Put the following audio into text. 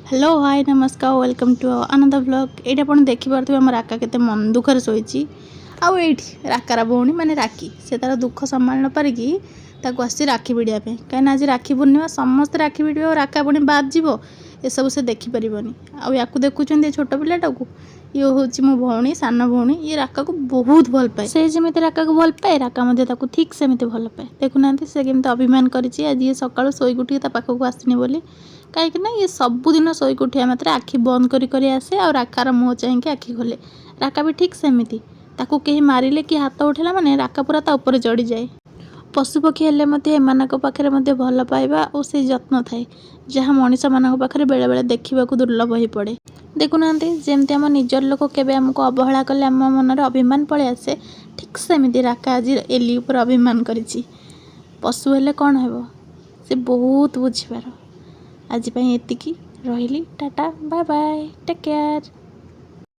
Hello, high, ନମସ୍କାର, welcome to another vlog. ଏଇଠି ଆପଣ ଦେଖିପାରୁଥିବେ, ଆମ ରାକା କେତେ ମନ ଦୁଃଖରେ ଶୋଇଛି। ଆଉ ଏଇଠି ରାକାର ଭଉଣୀ ମାନେ ରାକ୍ଷୀ, ସେ ତାର ଦୁଃଖ ସମ୍ଭାଳି ନ ପାରିକି ତାକୁ ଆସିଛି ରାକ୍ଷୀ ଭିଡ଼ିବା ପାଇଁ। କାହିଁକିନା ଆଜି ରାକ୍ଷୀ ପୂର୍ଣ୍ଣିମା, ସମସ୍ତେ ରାକ୍ଷୀ ଭିଡ଼ିବେ ଆଉ ରାକା ପୁଣି ବାଦ ଯିବ, ଏସବୁ ସେ ଦେଖିପାରିବନି। ଆଉ ୟାକୁ ଦେଖୁଛନ୍ତି, ଏ ଛୋଟ ପିଲାଟାକୁ? ଇଏ ହେଉଛି ମୋ ଭଉଣୀ, ସାନ ଭଉଣୀ। ଇଏ ରାକାକୁ ବହୁତ ଭଲ ପାଏ। ସେ ଯେମିତି ରାକାକୁ ଭଲ ପାଏ, ରାକା ମଧ୍ୟ ତାକୁ ଠିକ୍ ସେମିତି ଭଲ ପାଏ। ଦେଖୁନାହାନ୍ତି, ସେ କେମିତି ଅଭିମାନ କରିଛି ଆଜି ଇଏ ସକାଳୁ ଶୋଇକି ଉଠିକି ତା ପାଖକୁ ଆସିନି ବୋଲି। କାହିଁକି ନା ଇଏ ସବୁଦିନ ଶୋଇକି ଉଠିବା ମାତ୍ରେ ଆଖି ବନ୍ଦ କରି କରି ଆସେ ଆଉ ରାକାର ମୁହଁ ଚାହିଁକି ଆଖି ଖୋଲେ। ରାକା ବି ଠିକ୍ ସେମିତି, ତାକୁ କେହି ମାରିଲେ କି ହାତ ଉଠେଇଲା ମାନେ ରାକା ପୁରା ତା ଉପରେ ଚଢ଼ିଯାଏ। ପଶୁପକ୍ଷୀ ହେଲେ ମଧ୍ୟ ଏମାନଙ୍କ ପାଖରେ ମଧ୍ୟ ଭଲ ପାଇବା ଓ ସେଇ ଯତ୍ନ ଥାଏ, ଯାହା ମଣିଷମାନଙ୍କ ପାଖରେ ବେଳେବେଳେ ଦେଖିବାକୁ ଦୁର୍ଲଭ ହୋଇପଡ଼େ। ଦେଖୁନାହାନ୍ତି, ଯେମିତି ଆମ ନିଜର ଲୋକ କେବେ ଆମକୁ ଅବହେଳା କଲେ ଆମ ମନରେ ଅଭିମାନ ପଳେଇ ଆସେ, ଠିକ୍ ସେମିତି ରାକା ଆଜି ଏଲି ଉପରେ ଅଭିମାନ କରିଛି। ପଶୁ ହେଲେ କ'ଣ ହେବ, ସେ ବହୁତ ବୁଝିବାର। ଆଜି ପାଇଁ ଏତିକି ରହିଲି। Tata, bye bye, take care.